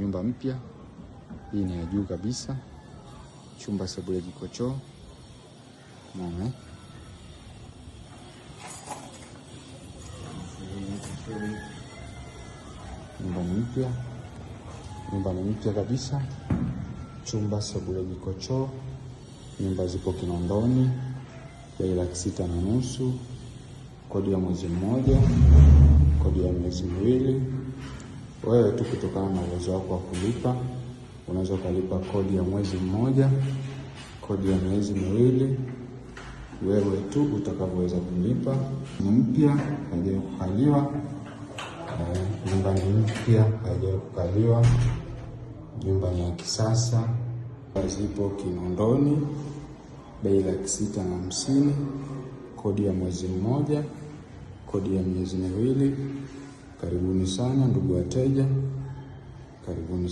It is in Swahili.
Nyumba mpya hii ni ya juu kabisa, chumba, sebule, jiko, choo. Umeona eh? Nyumba ni mpya, nyumba ni mpya kabisa, chumba, sebule, jiko, choo. Nyumba zipo Kinondoni, bei 650,000, kodi ya mwezi mmoja, kodi ya miezi miwili. Wewe tu kutokana na uwezo wako wa kulipa, unaweza ukalipa kodi ya mwezi mmoja, kodi ya miezi miwili, wewe tu utakavyoweza kulipa. Ni mpya, haijawahi kukaliwa. Nyumba ni mpya, haijawahi kukaliwa. Nyumba ni ya kisasa, zipo Kinondoni, bei 650,000, kodi ya mwezi mmoja, kodi ya miezi miwili. Karibuni sana ndugu wateja, karibuni.